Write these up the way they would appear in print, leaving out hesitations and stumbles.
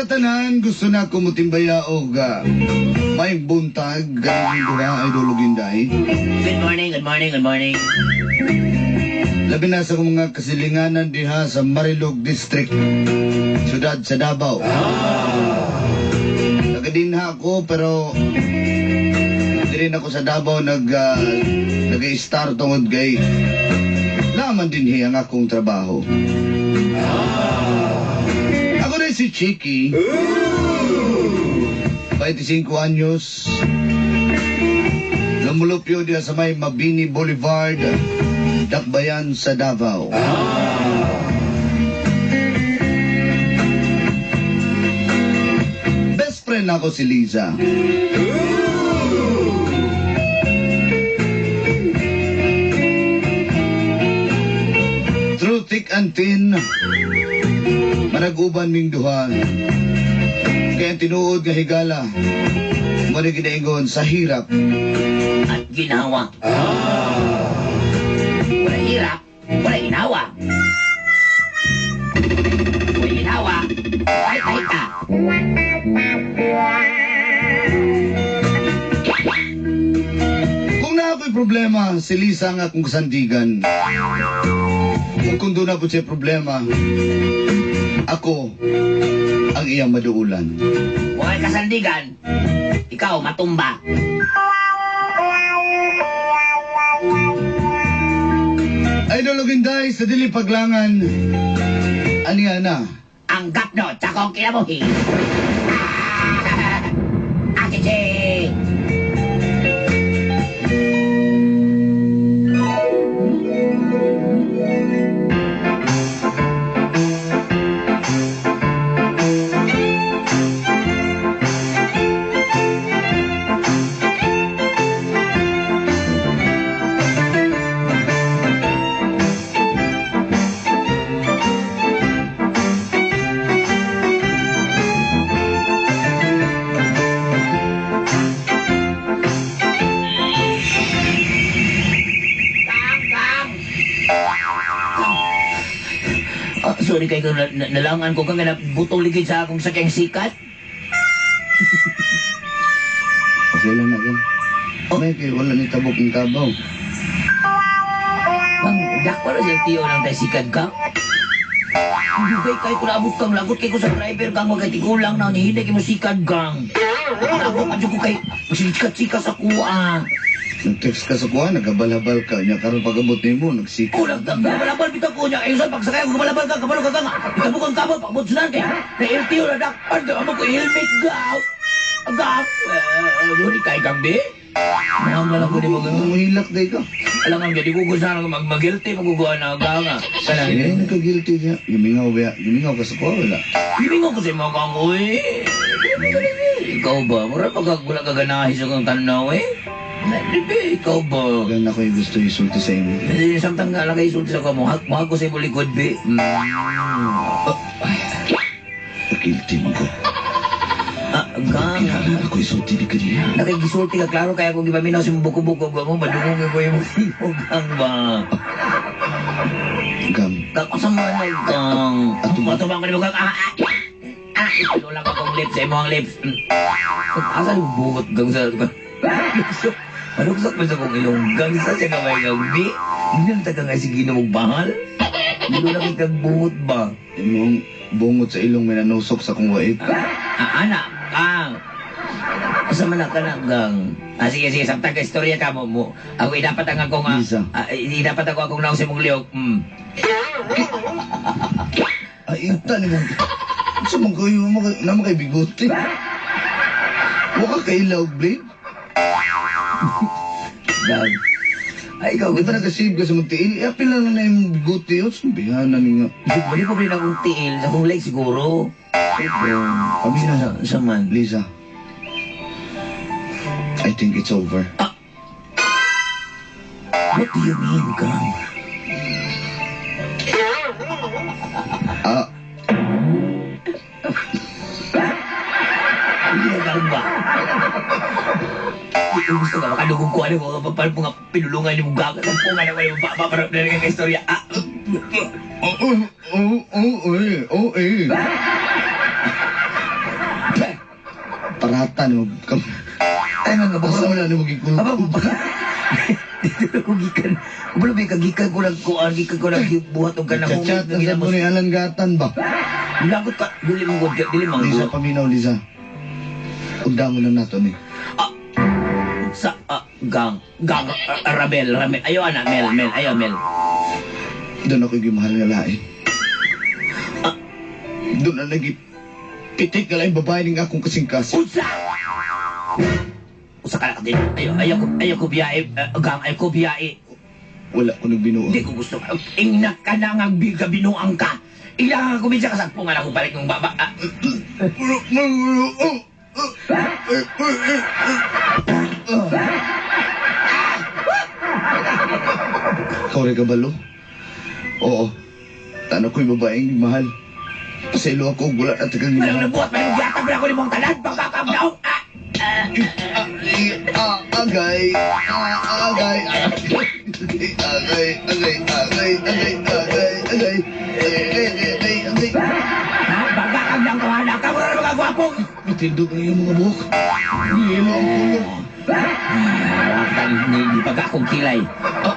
sa tanan, gusto na ko mutimbaya og maayong buntag ganing duha, Idol Inday. Good morning, good morning, good morning. Labi na sa akong mga kasilinganan diha sa Marilog District, siyudad sa Davao. Taga-dinha ako pero diri na ako sa Davao nag-start tungod kay laman dinhi ang akong trabaho. Ako rin si Chiki. 25 anyos. Lumulupyo diha sa may Mabini Boulevard, Dakbayan sa Davao. Best friend ako si Liza. Through thick and thin, manag-uban ming duha. Kaya ang tinuod nga higala, mo ni ginaingon sa hirap at ginawa. Wala hirap, wala ginawa. Wala ginawa, ay ka. Kung na ako'y problema, si Lisa ang akong kasandigan. Kung doon na po siya problema, ako ang iyang maduulan. Wala kasandigan, ikaw matumba. Idol Inday, sa dili paglangan, aniya na ang gapno sa akong kinabuhi. Akichi! Sorry kay nalangan ko kang butong ligid sa akong sakyang sikat. Okay lang na kan. May kay wala ni tabok ng kabaw. Kang dakpa na siya tiyo ng tay sikat ka. Dugay kay ko naabot kang lagot kay ko sa driver kang wag kay tigulang na ni kay mo sikat kang. Ako adyo ko kay sikat-sikat sa kuha. Nag-text ka sa kuha, nagabal-habal ka niya. Karon pag-abot nimo, nagsikat. Kulang ka, gabalabal bitaw ko niya. Ayun sa pagsakay ako, gabalabal ka, kabalo ka nga. Itabok ang kabal, pag-abot sa kay na LTO na dakpan, amo ko helmet gaw. Gaw. Sorry kay kang di. Mga lang ko ni mo Muhilak day ka. Alam nga, di ko gusto na mag-guilty, maguguha na ka nga. Kanang hindi nagka-guilty niya. Yumingaw ba? Yumingaw ka sa kuha, wala. Yumingaw ko sa mga kang, uy. Ikaw ba? Mura pag wala ka ganahi sa kang tanaw, eh. Di ikaw ba? Ganun ako yung gusto isulti sa inyo. Hindi, samtang nga lang kayo isulti sa kamo. Mahag ko sa imong likod, be. Guilty mo ko. Gang. Kinahanglan ako isulti di ka niya. Nakikisulti ka, klaro, kaya kung ipaminaw sa imong buko-buko, gang mo, madungong ko yung mga gang ba? Gang. Gang, asa man na, gang? Atubang ko ni mo, gang. Ito lang akong lips, sa imong lips. Asa yung bungot, gang, sa Luksok. Maluksok pa sa kong ilong gang sa siya nga may gabi. Hindi na taga nga sige na mong bahal. Hindi na kang bungot ba? Imong bungot sa ilong may nanusok sa kong wait. Anak, kang. Asa man na ka na, gang? Sige, sige, samtang ka istorya ka mo. Ako, idapat ang akong, idapat ako akong naong sa imong liyok. Ay, inta ni mong. Sa mong kayo, naman kay bigote. Waka kay ilaw, blade. Gang. Ay, ikaw, Di ba nag-save ka sa mong tiil? Apil na lang na yung bigote yun. Sabihan na nga. Hindi pa rin akong tiil. Sa akong leg siguro. Kami na. Sa man. Liza, I think it's over. What do you mean, Gang? Hindi na gang ba? Gusto ka, makadugong ko, ano, mga paano mga pinulungan ni mong gaga, sampungan na yung baba, para na rin ang istorya. Oo, oo, oo, eh, oo, eh. Barata ni mo. Ay, mga Asa bako. wala ni mo gikulog. Aba, dito ko gikan. Kabalo ba gikan ko lang kuan, gikan ko lang buhat og kanang Chat-chat na sa mo ni Alan Gatan ba? Lagot ka, dili mo gud, dili man Lisa, gud. paminaw, Lisa. Ugda mo lang nato ni. Ah, sa gang, gang, Rabel, Ramel. Ayo ana, Mel, Mel, ayo Mel. Doon ako yung mahal nga lain. Ah. Doon na lagi pitik ka lang babae ng akong kasingkas. Unsa? Usa ka na din. Ayo, ayo ko, ayo ko biyae, gang, ayo ko biyae. Wala ko nagbinuang. Hindi ko gusto. Ingna ka na nga binuang ka. Ilang ka kumidya ka sagpungan ako balik ng baba. Ah, Ikaw rin kabalo? Oo. Tano ko'y babaeng mahal. Paselo ako, wala na tagang walang mahal. nabuhat, walang gihatag na ako ni mong tanan. Pagkakamdaw. Ah, Ah, agay, ah, agay, ah, agay, agay, agay, agay, agay, agay, agay, agay, agay, agay. Ha? Pagkakamdaw ka, wala ka, wala mga gwapo. Matindog na iyong mga buhok. Yelo ang kulog. Ah, ni pag akong kilay. Ah.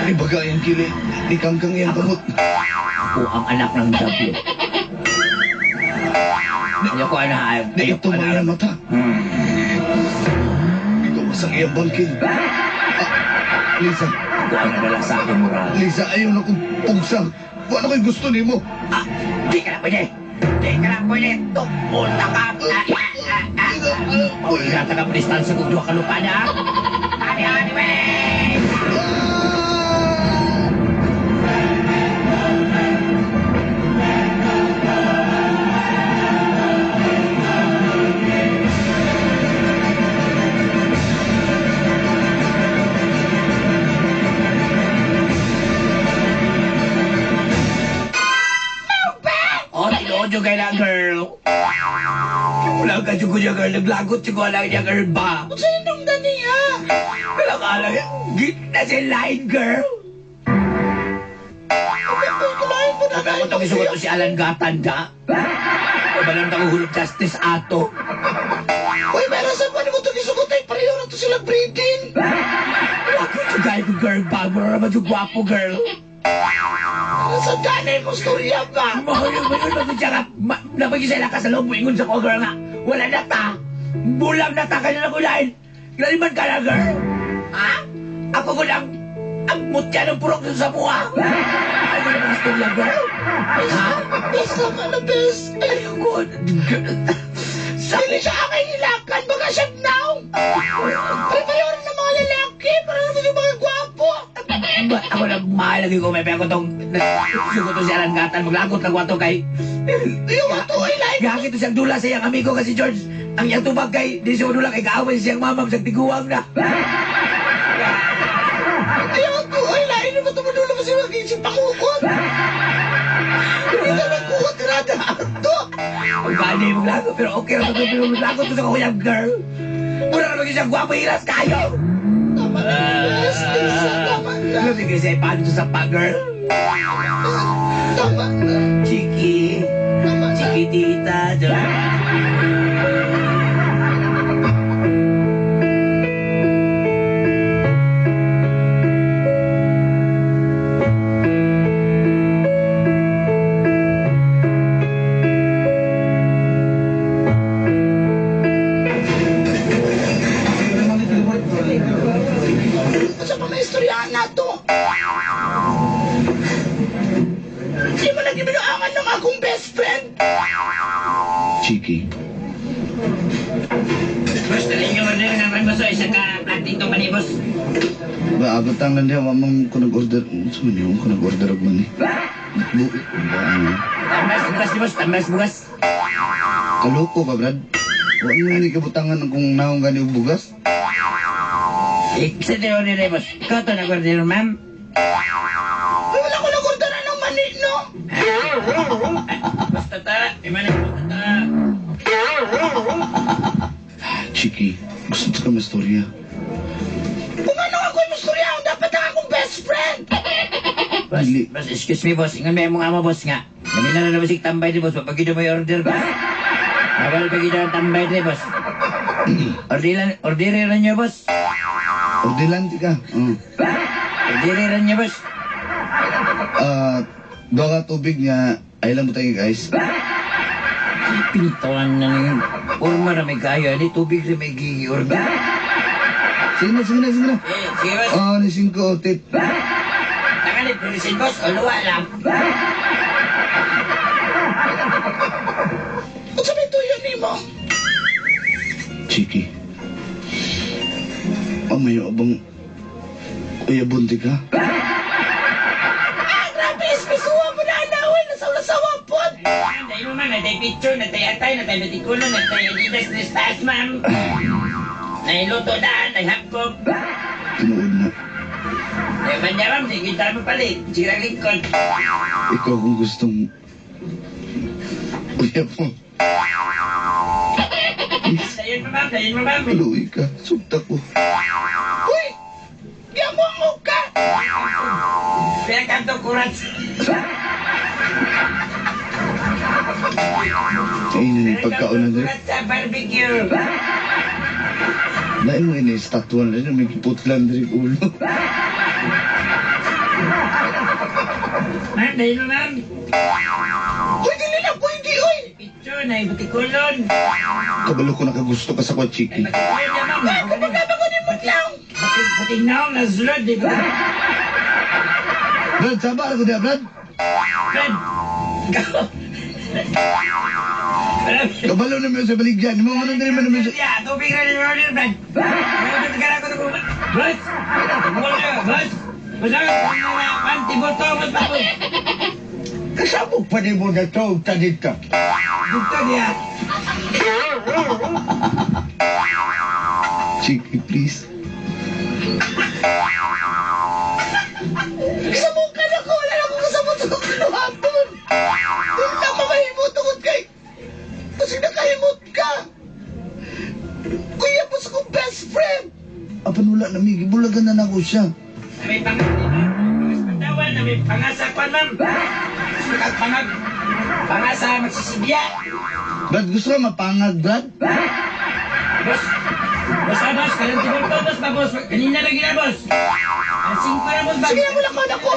Ni bagay ang kili, ni kangkang iyang kamot. Ako ang anak ng W. Ayoko ana, Ni ayoko ito mga ana. iyang mata. Ikaw ang iyang bangkin. Ah, Lisa, Ako ang nadala sa akin moral. Lisa, ayaw na kong pugsa. Wala ko'y gusto nimo. Ah, di ka na pwede. Di ka na pwede. Tumulta ka. Ah, ah, ah, ah. Paulita ka distansya kung duha ka lupa na. Ani, ani, wait! Oh, tinuod yung kay na, girl. Wala ka yung kuya, girl. Naglagot yung wala niya, girl ba? Sa inong dani, ha? Wala ka lang. Git na si line, girl. Ako itong isugot ko si Alan Gatanda. Kabalan ako hulog justice ato. Uy, meron sa paano mo itong isugot ay pareho na to sila breeding. Lagot yung guy ko, girl ba? Mura naman yung gwapo, girl. Sa danay mo storya ba? Mahulog, mahulog, mahulog siya nga. Napag-isela ka sa loob, ingon sa ko, girl nga. Wala na ta. Bulam na ta, kanya na kulain. Laliman ka na, girl. Ha? Ako ko lang ang mutya ng purok sa buha. Ay, wala mga istorya, girl. Ha? Bes naman na, bes. Ay, ko. Dili siya akay nilakan, baka siya now. Pare-pareho rin ng mga lalaki, para naman yung mga gwapo. Ba, ako na mahal lagi ko, may peko tong sugot to si Alan Gatan, maglagot lang ato kay Yung ato ay lain. Gagi to siyang dula sa iyang amigo kasi George. Ang iyang tubag kay di siya dula kay kaaway siyang mamam sa tiguang na. Yung ato ay lain. Ano ba tumudulo pa siya magiging pangukot? Hindi na nagkuha tirada ato. Ang gani maglagot pero okay ra to pero maglagot to sa kuyang girl. Mura na maging siyang gwapo hilas kayo. Tama na, bes. Lisa, tama na. Alam niyo kasi paano to sa pa girl. Tama na. Chiki, Tama na. chiquitita. Sa pa may istoryahan na to. Hindi mo lagi binuangan ng akong best friend. Chiki. Basta ninyo order ng rambaso isa ka platito manibos. Ba, abot ang nandiyan, mamang ko nag-order. Sa man yun, ko nag-order og mani. Buit ba ano? Tambas bugas boss, tambas bugas. Kaloko ka, Brad. Wa mo ni kabutangan kung naong gani og bugas. Sa tayo ni boss. Ikaw to nag-order, ma'am. Ay, wala ko nag-order ng mani, no? Basta ta, imanin basta ta. Chiki, gusto ka mastorya. Kung ano ako yung mastorya, ang dapat ang akong best friend! Boss, Dili. boss, excuse me, boss. Ingan may mong amo, boss nga. Kami na lang naman tambay di boss. Pag mo yung order, boss. Bawal pa kita ang tambay dre, boss. Ordire ra niyo, boss. Ordilan ka. Ordire ra niyo, boss. Doha ka tubig nga ay lang mo tayo guys. Pintawan na niyo. Urma na may kaya ni tubig ra may gigi order. Sige na, sige na, sige na. Eh, sige, boss. Oh, ni singko tip. Tangan ni boss, o luwa lang. Unsa may tuyo nimo? Chiki. Amayo abang uyabon di ka? Ah, grabe, espisuwa mo na anawin. Nasaw-nasawa po. Dahil mo man, natay picture, natay atay, natay batikulo, natay Adidas na taas, ma'am. Nailuto daan, naihapkop. Tinuod na. Ay, manya, ma'am, sige tayo mapalit. Sige lang lingkod. Ikaw kung gustong uyab mo. Dayon mo, ma'am, dayon mo, ma'am. Kaluoy ka. Sugta ko. Uy! Giamong ka! Kaya kanto kurats. Ay, na ni pagkaon na diri. Kurats sa barbecue. Lain mo ini statwa na rin. May giputlan diri ulo. Ma'am, dayon mo, ma'am. Uy, dili na pwede, uy! Picture, na batikulon. Kabalo ko nakagusto ka sa kwa, Chiki. Ay, batikulon niya, ma'am. Ay, kapag ko ni mo lang! Bating naong nasulod, di ba? Brad, sabar ko diya, Brad. Brad! Ikaw! Kabalo na mo sa baligyan. Mo man diri man mo sa... Ya, tubig ra ni order, Brad. Boss! Boss! Boss! Pantiboto, boss, baboy. Kasabog pa ni mo na to, tanit ka. Dito niya. Chiki, please. Kasabog ka na ko! Wala na akong kasabot sa kong kinuhaton! Dili na ako mahimot tungod kay... Kasi nakahimot ka! Kuya po sa kong best friend! Apan wala na, Migi. Bulagan na nako siya. May pangasa, pantawan, may pangasa pa, ma'am. Pangag, pangasa, magsisigya. Brad, gusto ka mapangag, Brad? Boss, boss, ah, boss, kalang tiboto, boss, ba, boss. Kanina lang gina, boss. Ang singko na, boss, ba? Sige na mo lang ko na ko!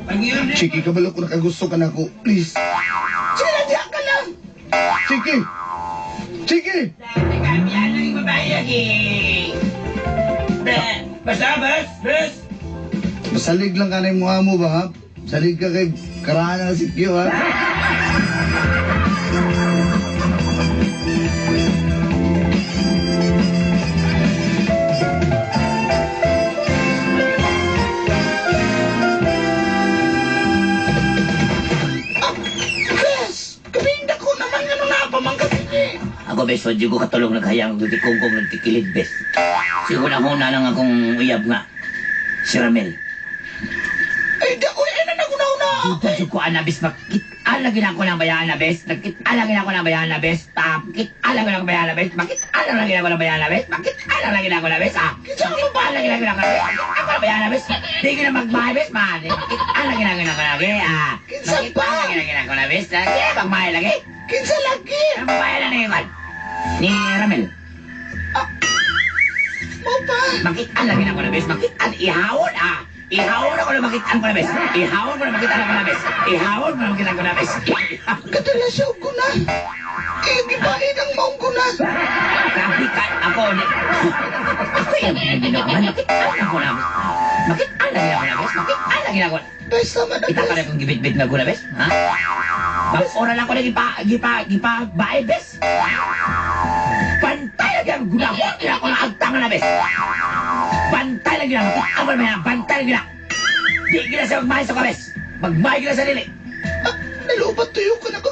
Pag-iorder. Chiki, kabalo ko nakagusto ka na ako. Please. Sige na, diyan ka lang! Chiki! Chiki! Teka, biyan lang yung babae lagi. Basta, boss, boss. Masalig lang ka na yung mukha mo ba, ha? Salig ka kay karahan na si Kyo, ha? Bes! Kabinda ko naman ano na pamangkatin eh! Ako, bes, wag ko katulog naghayang dutikong nagtikilid, bes. Siguro na huna lang akong uyab nga. Si Ramel. Ay, da, uy, ay, na nagunaw-na! Dito ko ana, bes, makit-ala gina ko ng bayana, bes. Nakit-ala gina ko ng bayana, bes. Makit-ala gina ko ng bayana, bes. Makit-ala na gina ko ng bayana, bes. Makit-ala na gina ko na, bes. Ah, makit-ala gina ko ng bes. Ako na bayana, bes. Di gina magmahay, bes, man. Makit-ala gina ko na, bes. Ah, Kinsa pa? makit-ala gina gina ko na, bes. Lagi, magmahay lagi. Kinsa lagi! Ang babae na ni Ivan. Ni Ramel. Mo pa! Makit-ala gina ko na, bes. Makit-ala. Ihawon, ah. Ihawon ako na makitaan ko na, bes. Ihawon ko na makitaan ko na, bes. Ihawon ko na makitaan ko na, bes. Kadala siya og guna! Igibain ang maong guna! Grabe ka. Ako, ni... Ako yung ginawa. Makitaan ako na. Makitaan na gina ko na, bes. Makitaan na gina ko. Bes, tama na, Kita ka bes! na kung gibit-bit nga ko na, bes. Ha? Bang ora lang ko na gipa, bae, bes. Bantay lagi ang guna ko. Gina ko na agtang na, bes. Bantay lagi na. Makitaan ko na, bantay lagi na. Di gina siya magmahay sa kabes. Magmahay gina sa dili. Ah, nalubat tuyo ko na ko.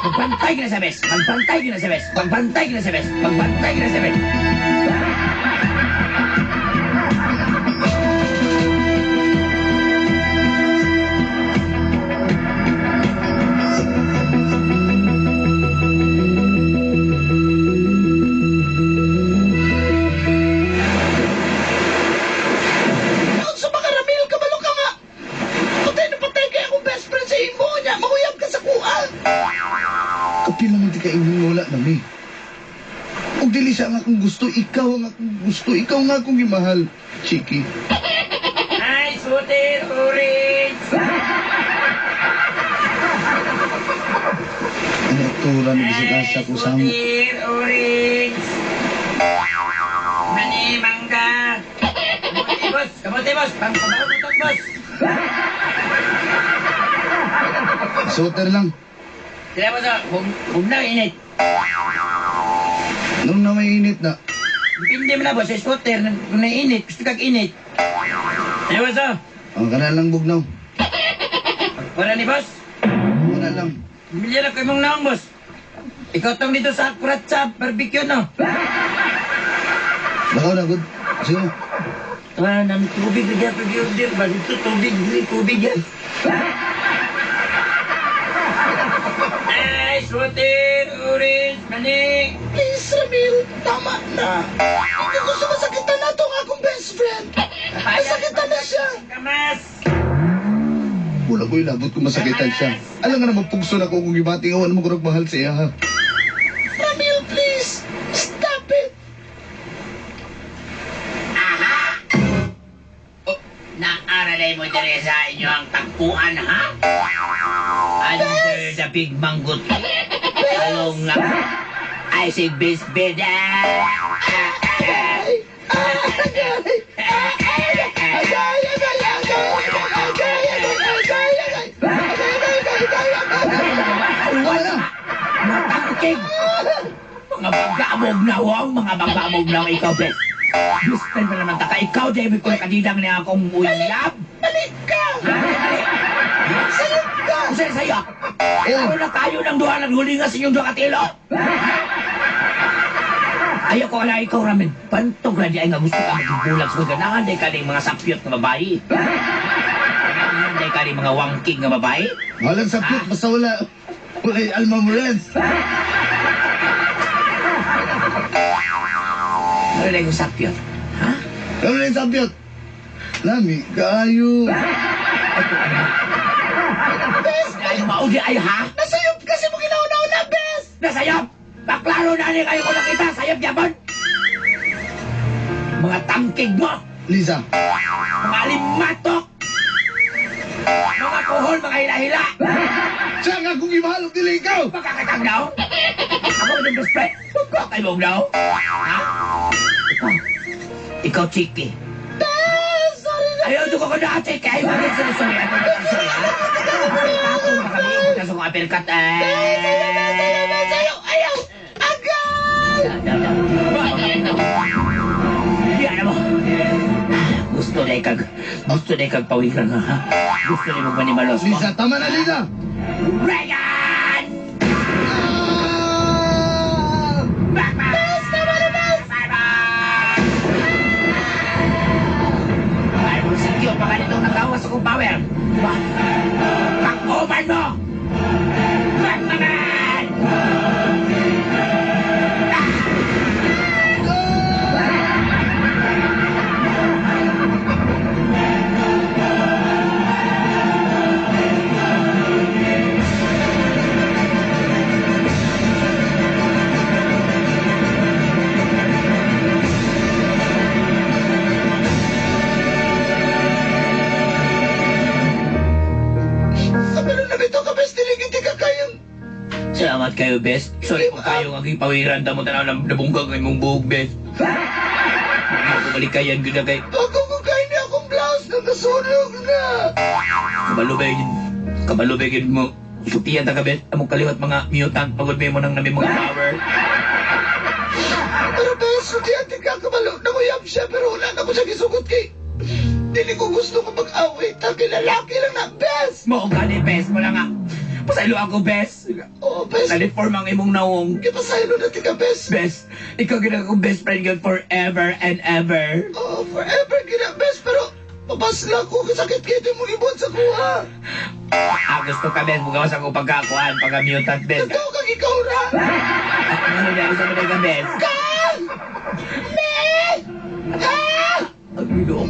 Magbantay gina sa bes. Magbantay gina sa bes. Magbantay gina sa bes. Magbantay gina sa bes. Sa mga Ramil, kabalo ka nga! Patay na patay kay akong best friend sa imo niya. Mahuyab ka sa kuha. Di naman ti kaingon wala na mi. Ug dili siya ang akong gusto, ikaw ang akong gusto, ikaw nga akong gimahal, Chiki. Ay, sutir, orange! Ano aktura ni bisag asa ko sa amo. Sutir, orange! Mani, mangga! Kamote, boss! Kamote, boss! Pangpabaho boss! Suter lang. Sila, boss, oh. Bug na, init. Nung na may init na, Depende mo na, boss. Sa scooter, kung naiinit, gusto kag init. Ano, boss, oh? ang kana lang bugnaw. Wala ni boss. Wala lang. Bili na ko imong naong, boss. Ikaw tong dito sa akurat sa barbecue, no? Lakaw na, good. Sige mo. Ah, nami tubig na gyapon order ba dito tubig, dili tubig yan. Ay, water, orange, mani. Please, Ramil, tama na. Hindi ko gusto masakitan na itong akong best friend. Masakitan na siya. Kamas. Wala ko ilabot kung masakitan siya. Alam nga naman pugso na ko kung gibati nga wala mo ko nagmahal sa iya ha. Ramil, please, stop it. Oh, naaralay mo dire sa inyo ang tagpuan, ha? Under the big mango tree. Along na. I say best bed. Ay, ay, ay, ay, ay, ay, ay, ay, ay, ay, ay, ay, ay, Wala! Matangking! Mga bagamog na wang, mga bagamog na ikaw, best. Best friend pa naman taka. Ikaw, David, kung kadidang niya akong uyab. Balik ka! Mali! Sayop ka! Sa'yo, sa'yo! Ano na tayo ng duha naghulinga sa inyong duha katilo? Ayaw ko ala ikaw ramen. Pantog ra di ay nga gusto ka magbulag sa ganahan day ka ning mga sapyot nga babae. Ganahan day ka ning mga wangking nga babae. Walang sapyot, basta wala. Wala yung Alma Morens. Ano na yung sapyot? Ha? Ano na yung sapyot? Lami, kaayo. Bes! Ay, maudi ay ha? Nasayop kasi mo ginauna-una, Bes! Nasayop! Paklaro na ni kayo ko nakita, sayop yabon! Mga tangkig mo! Lisa, Mga limatok! Mga kuhol, mga hila-hila! siya nga kung imahal, dili ikaw! Makakatang daw? Ako yung best friend? Kay mong daw? Ha? Ikaw. Ikaw, Chiki. Bes! Sorry na! Ayaw, dugo ko na, Chiki. Ayaw, bakit sorry, sorry. Ako na, sorry, ha? Ako, baka may ikot sa kong uppercut, eh. Bes! Ayaw, Bes! Ayaw, Bes! Ayaw! Ayaw! Agay! Hindi, alam mo. Gusto na ikag pawiran, ha? Gusto na mong manimalos mo. Lisa, tama na, Lisa! Reagan! Ah! Bes, tama na, Bes! Bye-bye! Ay, mo sikyo pa ganitong nagawas akong power. Ba? Pag-open mo! Batman! Pero na bitaw ka, Bes! Dili hindi ka kayang... Salamat kayo, Bes. Sorry po kayo nga gipawiran mo tanaw ng nabunggag ng imong buhok, Bes. Ako balikayan gyud na kay Ako ko kain niya akong blouse nang nasunog na! Kabalo ba yun mo. Sutiyan ta ka, Bes. Among kaliwat mga mutant pagod mo nang nami mga power. Pero Bes, sultihan ka kabalo. Nanguyab siya pero wala na ko siya gisugot kay... Dili ko gusto ko mag-away. Taki lalaki lang na, Bes! Mo gani, Bes. Mo lang nga. Pasaylo ako, Bes. Oo, Bes. Naliform ang imong nawong. Kipasaylo na tika, Bes. Bes, ikaw gina akong best friend yun forever and ever. Oo, forever gina, Bes. Pero mabasla ko. Kasakit kayo mong ibon sa kuha. Ah, gusto ka, Bes. Mugawas ako pagkakuan, pagka-mutant, Bes. Ikaw kang ikaw ra. Ano na, isa mo na ka, Bes. Kang! Me! Ah! Ang ginoo.